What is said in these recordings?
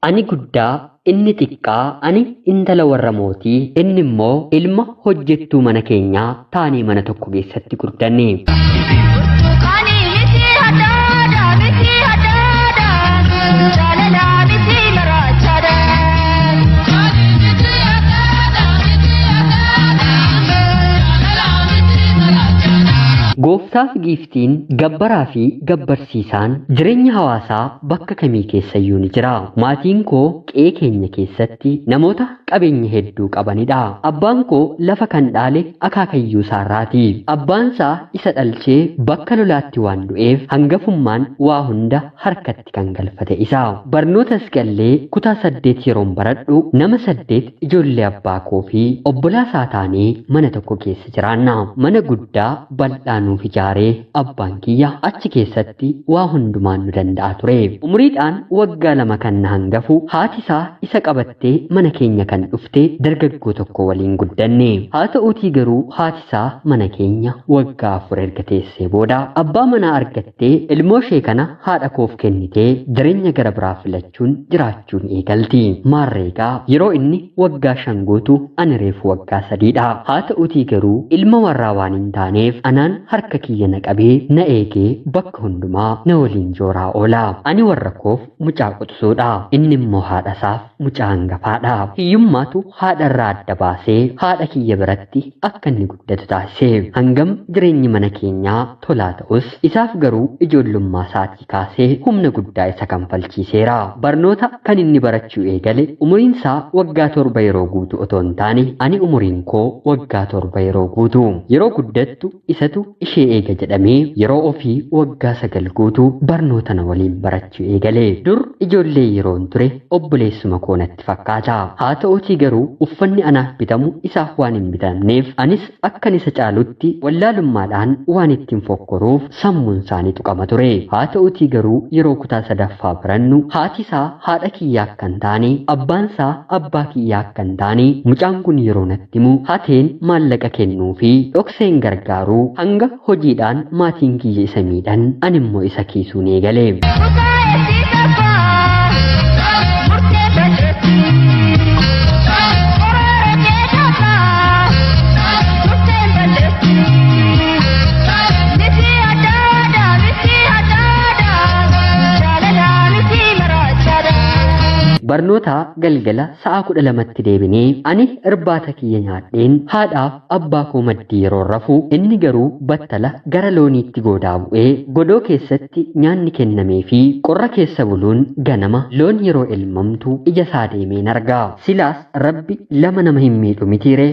Ani guddaa, inni xiqqaa, ani intala warra mootii, inni immoo ilma hojjettuu mana keenyaa taanee mana tokko keessatti guddanne. Burtukaanii miti hadhaadha miti hadhaadha jaalala miti maraachaadha. Gooftaa fi giiftiin, gabbaraa fi gabbarsiisaan jireenya hawaasaa bakka kamii keessayyuu ni jira. Maatiin koo qe'ee keenya keessatti namoota qabeenya hedduu qabanidha. Abbaan koo lafa kan dhaale akaakayyuu isaarraati. Abbaan isaa isa dhalchee bakka lolaatti waan du'eef hangafummaan waa hunda harkatti kan galfate isa. Barnootas gallee kutaa 8 yeroon baradhu nama 8 ijoollee abbaa koo fi obbolaa isaa taanee mana tokko keessa jiraanna. Mana guddaa bal'aa nuuf ijaaree abbaan kiyya achi keessatti waa hundumaan nu danda'a ture. Umuriidhaan waggaa 2 kan na hangafu haati isaa isa qabattee mana keenya kan dhufte dargaggoo tokko waliin guddanne. Haa ta'uutii garuu haati isaa mana keenya waggaa 4 erga teessee booda abbaa manaa argattee ilmoo ishee kana haadha koof kennitee jireenya gara biraa filachuun jiraachuun eegalti. Maarreegaa yeroo inni waggaa 5 guutu ani reefu waggaa 3dha. Haa ta'uutii garuu ilma warraa waan hin taaneef anaan harka kiyya na qabee na eegee bakka hundumaa na waliin jooraa oola. Ani warra koof mucaa quxisuudha. Inni immoo haadha isaaf mucaa hangafaadha. Hiyyummaatu haadha irraa adda baasee haadha kiyya biratti akka inni guddatu taasise. Hangam jireenyi mana keenyaa tolaa ta'us isaaf garuu ijoollummaa isaatii kaasee humna guddaa isa kanfalchiiseera. Barnoota kan inni barachuu eegale umuriin isaa waggaa 7 yeroo guutu otoo hin taane ani umuriin koo waggaa 7 yeroo guutu. Yeroo guddattu isatu ishee eega jedhamee yeroo ofii waggaa 9 guutu barnoota na waliin barachuu eegale. Dur ijoollee yeroon ture obboleessuma koo natti fakkaata. Haa ta'uutii garuu uffanni anaaf bitamu isaaf waan hin bitamneef anis akkan isa caalutti wallaalummaadhaan waan ittiin fokkoruuf sammuun isaanii tuqama ture. Haa ta'uutii garuu yeroo kutaa 3ffaa barannu haati isaa haadha kiyyaa akka hin taane, abbaan isaa abbaa kiyyaa akka hin taane mucaan kun yeroo natti himu hateen maallaqa kennuu fi dhokseen gargaaruu hanga hojiidhaan maatiin kiyya isa miidhan ani immoo isa kiisuun eegale. Kutaa eessi tabbaa murtee balleessi. Qoroora kee tabbaa murtee balleessi. Miti hadhaadha miti hadhaadha jaalala miti maraachaadha. Barnoota galgala sa'a 12tti deebinee ani irbaata kiyya nyaadheen haadhaaf abbaa koo maddii yeroo rafu inni garuu battala gara looniitti goodaa bu'ee godoo keessatti nyaanni kennamee fi qorra keessa buluun ganama loon yeroo elmamtu ija isaa deemeen arga. Silaas rabbi lama nama hin miidhu mitiire.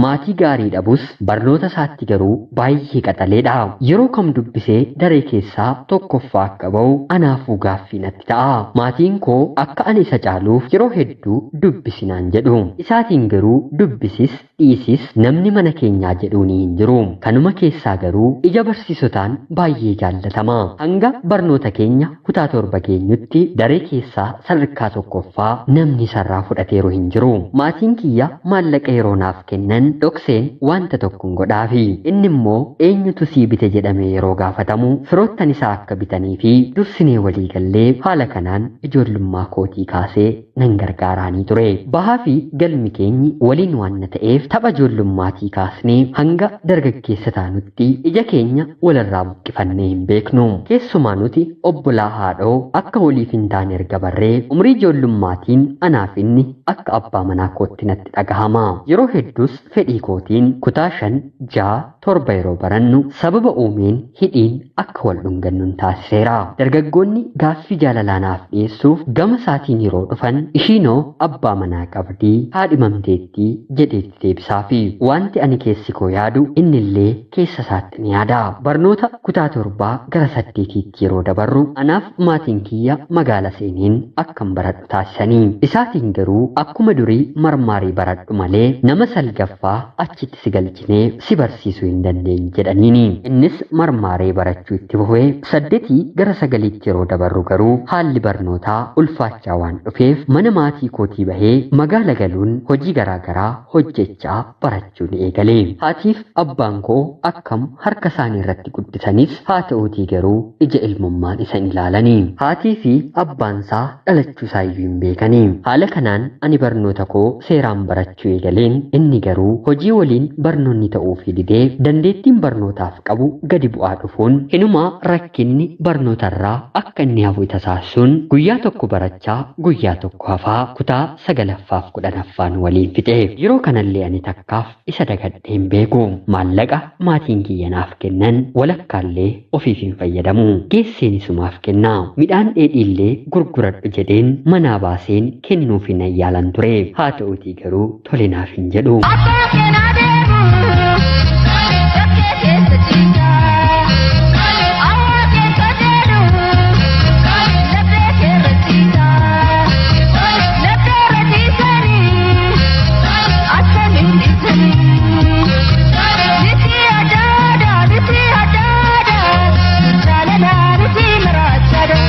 Maatii gaarii dhabus barnoota isaatti garuu baay'ee qaxaleedha. Yeroo kam dubbisee daree keessaa tokkoffaa akka ba'u anaafuu gaaffii natti ta'a. Maatiin koo akka ani isa caaluuf yeroo hedduu dubbisinaan jedhu. Isaatiin garuu dubbisis dhiisis namni mana keenyaa jedhuun hin jiru. Kanuma keessaa garuu ija barsiisotaan baay'ee jaallatama. Hanga barnoota keenya kutaa 7 geenyutti daree keessaa sadarkaa tokkoffaa namni isarraa fudhateeru hin jiru. Maatiin kiyya maallaqa yeroo naaf kennan dhokseen wanta tokko hin godhaafi. Inni immoo eenyutu sii bite jedhamee yeroo gaafatamu firoottan isaa akka bitanii fi dursinee walii gallee haala kanaan ijoollummaa kootii kaasee nan gargaaraanii ture. Bahaa fi galmi keenyi waliin waan na ta'eef tapha ijoollummatii kaasnee hanga dargaggeessa taanutti ija keenya walirraa buqqifannee hin beeknu. Keessumaa nuti obbolaa haadhoo akka waliif hin taane erga barree umrii ijoollummaatiin anaaf inni akka abbaa manaa kootti natti dhagahama. Yeroo hedduus fedhii kootiin kutaa 5, 6, 7 yeroo barannu sababa uumeen hidhiin akka wal dhungannu taasiseera. Dargaggoonni gaaffii jaalalaa naaf dhiyeessuuf gama isaatiin yeroo dhufan ishiinoo abbaa manaa qabdii haadhimamteettii jedheetti deebisaafi. Wanti ani keessi koo yaadu innillee keessa isaatti ni yaada. Barnoota kutaa 7 gara 8tti yeroo dabarru anaaf maatiin kiyya magaala seeneen akkan baradhu taasisanii. Isaatiin garuu akkuma durii marmaarii baradhu malee nama salgaffaa achitti si galchinee si barsiisuu hin dandeenye jedhaniini. Innis marmaaree barachuu itti fufee 8 gara 9tti yeroo dabarru garuu haalli barnootaa ulfaachaa waan dhufeef Mana maatii kootii bahee magaala galuun hojii garaagaraa hojjechaa barachuu ni eegale. Haatiif abbaan koo akkam harka isaanii irratti guddisanis haa ta'uutii garuu ija ilmummaan isa hin ilaalanii. Haatii fi abbaan isaa dhalachuu isaayyuu hin beekanii. Haala kanaan ani barnoota koo seeraan barachuu eegaleen inni garuu hojii waliin barnoonni ta'uufii didee dandeettiin barnootaaf qabu gadi bu'aa dhufuun hinumaa rakkinni barnootarraa akka inni hafu isa taasisuun guyyaa tokko barachaa guyyaa tokko hafaa kutaa 9ffaaf 10ffaan waliin fixe. Yeroo kanallee ani takkaaf isa dagadhee hin beeku. Maallaqa maatiin kiyya naaf kennan walakkaallee ofiif hin fayyadamu. Geesseen isumaaf kenna. Midhaan dheedhiillee gurguradhu jedheen manaa baaseen kennuuf hin ayyaalan ture. Haa ta'uutii garuu tole naaf hin jedhu. Abbaa keenaa deemu bakkee keessa ciisa. Awwaa keessa deemu laphee keerra ciisa. Laphee irra ciisanii akkamiin dhiisanii. Miti adaadha miti adaadha jaalala miti maraachaadha.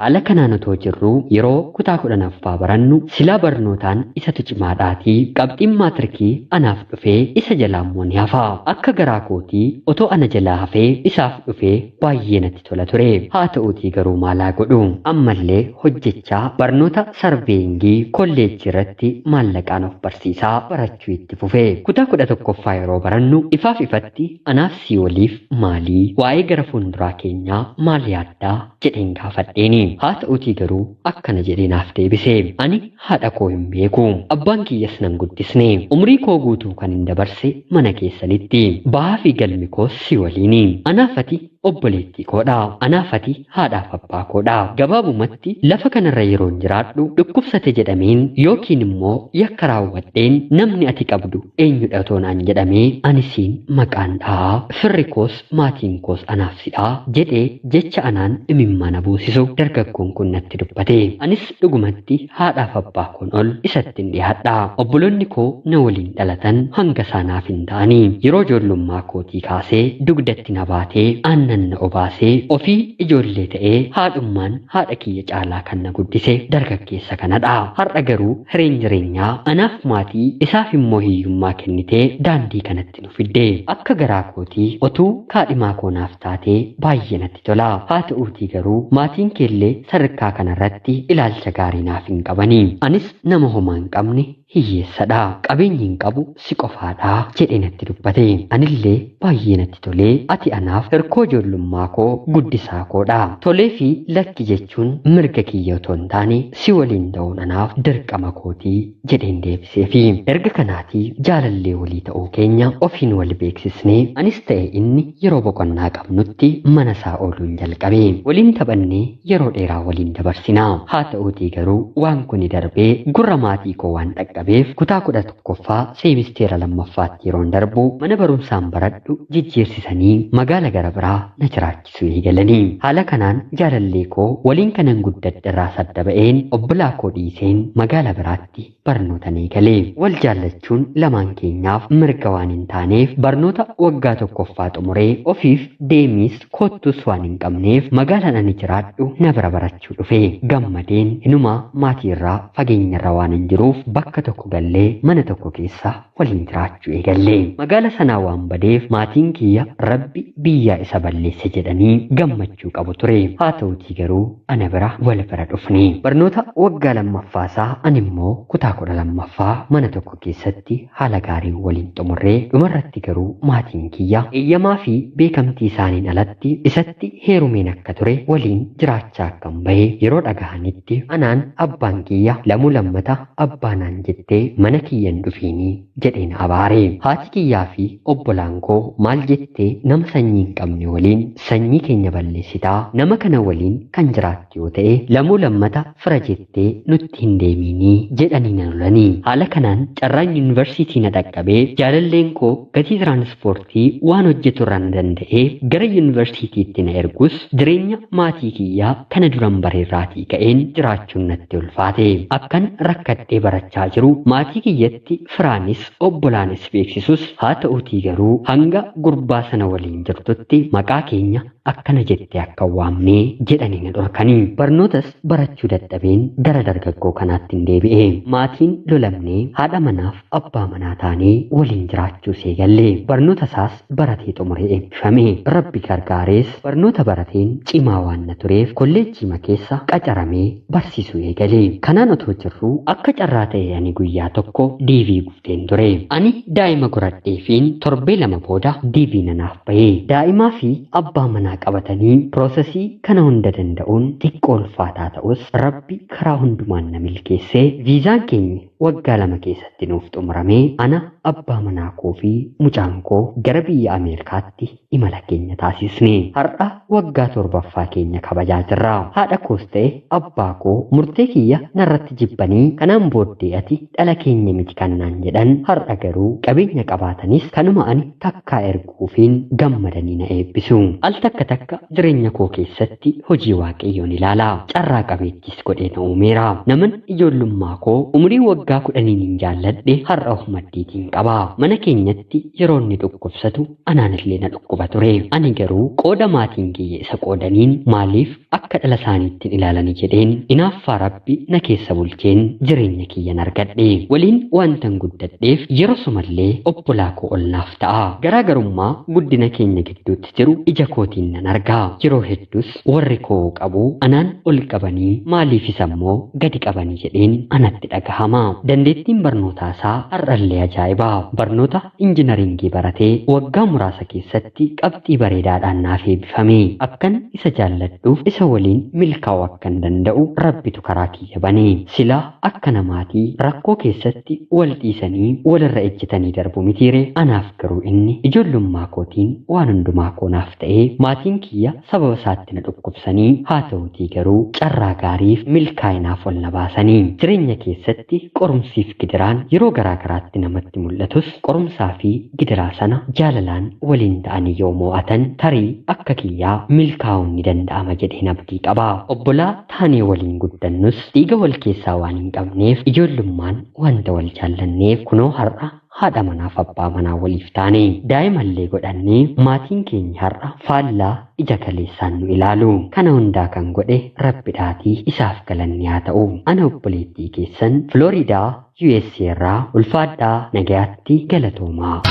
Haala kanaan otoo jirruu yeroo kutaa 10ffaa barannu silaa barnootaan isatu cimaadhaatii qabxiin maatirikii anaaf dhufee isa jalaa immoo ni hafa. Akka garaa kootii otoo ana jalaa hafee isaaf dhufee baay'ee natti tola ture. Haa ta'uutii garuu maalaa godhu ammallee hojjechaa barnoota sarveeyingii kolleejjii irratti maallaqaan of barsiisaa barachuu itti fufe. Kutaa 11ffaa yeroo barannu ifaaf ifatti anaaf si waliif maalii waa'ee gara fuulduraa keenyaa maal yaaddaa jedheen gaafadheeni. Haa ta'uutii garuu akkana jedhee naaf deebise. Ani haadha koo hin beeku. Abbaan kiyyas nan guddisne. Umrii koo guutuu kan hin dabarse mana keessanitti. Bahaa fi galmi koos si waliini. Anaaf ati obboleettii koodha. Anaaf ati haadhaaf abbaa koodha. Gabaabumatti lafa kanarra yeroon jiraadhu dhukkubsate jedhameen yookiin immoo yakka raawwadheen namni ati qabdu eenyudha otoo naan jedhamee ani siin maqaan dhahaa firri koos maatiin koos anaaf sidhaa jedhee jecha anaan imimmaan buusisu dargaggoon kun natti dubbate. Anis dhugumatti haadhaaf abbaa koon ol isatti hin dhiyaadha. Obboloonni koo na waliin dhalatan hanga isaanaaf hin ta'anii yeroo ijoollummaa kootii kaasee dugdatti na baatee aannan na obaasee ofii ijoollee ta'ee haadhummaan haadha kiyya caalaa kan na guddise dargaggeessa kanadha. Har'a garuu hireen jireenyaa anaaf maatii isaaf immoo hiyyummaa kennitee daandii kanatti nu fidde. Akka garaa kootii otuu kaadhimaa koo naaf taatee baay'ee natti tola. Haa ta'uutii garuu maatiin keellee sadarkaa kanarratti ilaalcha gaarii naaf hin qabanii. Anis nama homaa hin qabne hiyyeessadha. Qabeenyi hin qabu si qofaadha jedhee natti dubbate. Anillee baay'ee natti tolee ati anaaf hirkoo ijoollummaa koo guddisaa koodha. Tolee fi lakki jechuun mirga kiyya otoo hin taane si waliin ta'uun anaaf dirqama kootii jedheen deebiseefi. Erga kanaatii jaalallee walii ta'uu keenya ofiin wal beeksisnee anis ta'e inni yeroo boqonnaa qabnutti mana isaa ooluun jalqabe. Waliin taphannee yeroo dheeraa waliin dabarsina. Haa ta'uutii garuu waan kuni darbee gurra maatii koo waan dhaqqabeef kutaa 11ffaa seemisteera 2ffaatti yeroon darbu mana barumsaan baradhu jijjiirsisanii magaala gara biraa na jiraachisuu eegalanii. Haala kanaan jaalallee koo waliin kanan guddadhe irraa sadda ba'een obbolaa koo dhiiseen magaala biraatti barnoota ni eegale. Wal jaallachuun lamaan keenyaaf mirga waan hin taaneef barnoota waggaa 1ffaa xumuree ofiif deemiis kottus waan hin qabneef magaalaan ani jiraadhu na bira barachuu dhufe. Gammadeen hinumaa maatiirraa fageenyarra waan hin jiruuf bakka tokko gallee mana tokko keessa waliin jiraachuu eegalle. Magaala sanaa waan badeef maatiin kiyya rabbi biyyaa isa balleesse jedhanii gammachuu qabu ture. Haa ta'uutii garuu ana bira wal bira dhufne. Barnoota waggaa 2ffaasaa ani immoo kutaa 12ffaa mana tokko keessatti haala gaariin waliin xumurree dhumarratti garuu maatiin kiyya eeyyamaa fi beekamtii isaaniin alatti isatti heerumeen akka ture waliin jiraachaa akkan bahe yeroo dhagahanitti anaan abbaan kiyya lamuu lammata abbaanaan jettee mana kiyyan dhufiinii jedheen abaare. Haati kiyyaa fi obbolaan koo maal jettee nama sanyii hin qabne waliin sanyii keenya balleessitaa nama kana waliin kan jiraattu yoo ta'e lamuu lammata fira jettee nutti hin deeminii jedhanii na lolanii. Haala kanaan carraan yuunivarsiitii na dhaqqabee jaalalleen koo gatii tiraanspoortii waan hojjetu irraa na danda'ee gara yuunivarsiitiitti na ergus jireenya maatii kiyyaa kana duran bareerraatii ka'een jiraachuun natti ulfaate. Akkan rakkadhee barachaa jiru jiru maatii kiyyatti firaanis obbolaanis beeksisus, haa ta'uutii garuu hanga gurbaa sana waliin jirtutti maqaa keenya akkana jettee akka waamnee jedhanii na dhorkanii. Barnootas barachuu dadhabeen gara dargaggoo kanaatti hin deebi'e. Maatiin lolamnee haadha manaaf abbaa manaa taanee waliin jiraachuu seegalle. Barnoota isaas baratee xumuree eebbifame. Rabbi gargaarees barnoota barateen cimaa waan na tureef kolleejjiima keessa qacaramee barsiisuu eegale. Kanaan otoo jirru akka carraa ta'e ani guyyaa tokko diivii guuteen ture. Ani daa'ima godhadheefiin torbee 2 booda diivii nanaaf ba'e. Daa'imaa fi abbaa manaa qabatanii piroosesii kana hunda danda'uun xiqqoo ulfaataa ta'us Rabbi karaa hundumaan na milkeessee viizaan keenya waggaa 2 keessatti nuuf xumuramee ana abbaa manaa koo fi mucaan koo gara biyya Ameerikaatti imala keenya taasisne. Har'a waggaa 7ffaa keenya kabajaa jirra. Haadha koos ta'e abbaa koo murtee kiyya narratti jibbanii kanaan booddee ati dhala keenya miti kan naan jedhan har'a garuu qabeenya qabaatanis kanuma ani takkaa erguufiin gammadanii na eebbisu. Al takka takka jireenya koo keessatti hojii Waaqayyoon ilaala. Carraa qabeettis godhee na uumeera. Naman ijoollummaa koo umurii waggaa 10 hin jaalladhe har'a of maddiitiin qaba. Mana keenyatti yeroo inni dhukkubsatu anaan illee na dhukkuba ture. Ani garuu qooda maatiin kiyya isa qoodaniin maaliif akka dhala isaaniittiin ilaalanii jedheen inaaffaa Rabbi na keessa bulcheen jireenya kiyyan argadhe. Waliin wantan guddadheef yeroo sumallee obbolaa koo ol naaf ta'a. Garaagarummaa guddina keenya gidduutti jiru ija kootiin nan argaa. Yeroo hedduus warri koo qabu anaan ol qabanii maaliif isa immoo gadi qabanii jedheen anatti dhagahama. Dandeettiin barnootaa isaa har'allee ajaa'iba. Barnoota injinaringii baratee waggaa muraasa keessatti qabxii bareedaadhaan naaf eebbifame. Akkan isa jaalladhuuf isa waliin milkaa'uu akkan danda'u Rabbitu karaa kiyya bane. Silaa akka namaatii rakkoo keessatti wal dhiisanii walirra ejjetanii darbu mitiire. Anaaf garuu inni ijoollummaa kootiin waan hundumaa koo naaf ta'ee maatiin kiyya sababa isaatti na dhukkubsanii haa ta'uutii garuu carraa gaariif milkaa'inaaf ol na baasanii. Jireenya keessatti qorumsiif gidiraan yeroo garaa garaatti namatti mul'atus qorumsaa fi gidiraa sana jaalalaan waliin ta'anii yoo mo'atan tarii akka kiyyaa milkaa'uun ni danda'ama jedheen abdii qaba. Obbolaa taanee waliin guddannus dhiiga wal keessaa waan hin qabneef ijoollummaan wanta wal jaallanneef kunoo har'a haadha manaaf abbaa manaa waliif taane. Daa'imallee godhannee maatiin keenya har'a faallaa ija kaleessaan nu ilaalu. Kana hundaa kan godhe Rabbidhaatii isaaf galanni haa ta'u. Ana obboleettii keessan Filooriidaa USA irraa ulfaadhaa nagayaatti galatoomaa.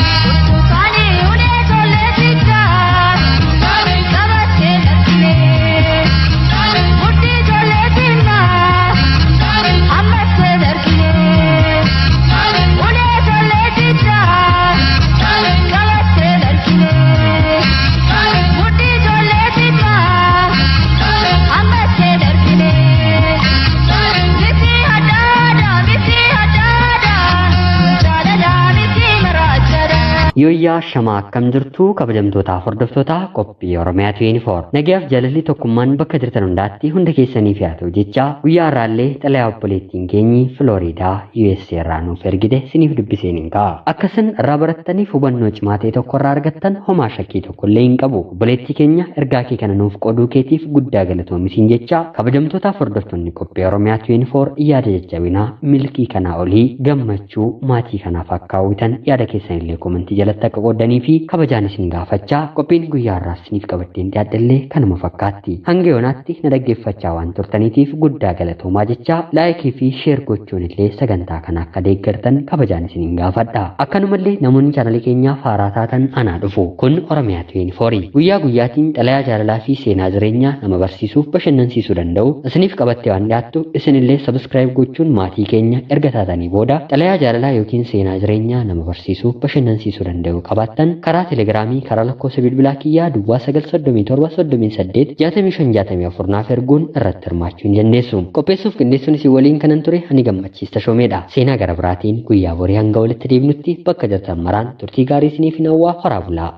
Yooyyaa shamaa akkam jirtu kabajamtootaaf hordoftoota qophii Oromiyaa 24. Nagayaaf jaalalli tokkummaan bakka jirtan hundaatti hunda keessaniif haa ta'u jecha guyyaa har'aallee xalayaa obboleettiin keenyi Filooriidaa USA irraa nuuf ergite siniif dubbiseen hin ka'a. Akkasin irraa barattaniif hubannoo cimaa ta'e tokko irraa argattan homaa shakkii tokko illee hin qabu. Obboleettii keenya ergaa kee kana nuuf qooduu keetiif guddaa galatoomi jecha kabajamtootaaf hordoftoonni qophii Oromiyaa 24 yaada jajjabinaa milkii kanaa olii gammachuu maatii kanaaf akka hawwitan yaada keessan illee komentii jalatti akka qooddanii fi kabajaan isin gaafachaa qophiin guyyaa har'aas isiniif qabaddeen dhiyaadhellee kanuma fakkaatti. Hanga yoonaatti na dhaggeeffachaa waan turtaniitiif guddaa galatoomaa jecha laayikii fi sheer gochuun illee sagantaa kana akka deeggartan kabajaan isin gaafadha. Akkanumallee namoonni chaanalii keenyaaf haaraa taatan anaa dhufu. Kun Oromiyaa 24 guyyaa guyyaatiin xalayaa jaalalaa fi seenaa jireenyaa nama barsiisuuf bashannansiisuu danda'u isiniif qabattee waan dhiyaattu isinillee sabskiraayib gochuun maatii keenya erga taatanii booda xalayaa jaalalaa yookiin seenaa jireenyaa nama barsiisuuf bashannansiisuu danda'u qabaattan karaa telegiraamii karaa lakkoofsa bilbilaa kiyyaa duwwaa 937 38 65 64 naaf erguun irratti hirmaachuu hin dandeessu. Qopheessuuf qindeessuun isin waliin kanan ture ani Gammachiis Tashoomeedha. Seenaa gara biraatiin guyyaa borii hanga walitti deebinutti bakka jirtan maraan turtii gaarii isiniif hin hawwaa horaa bulaa.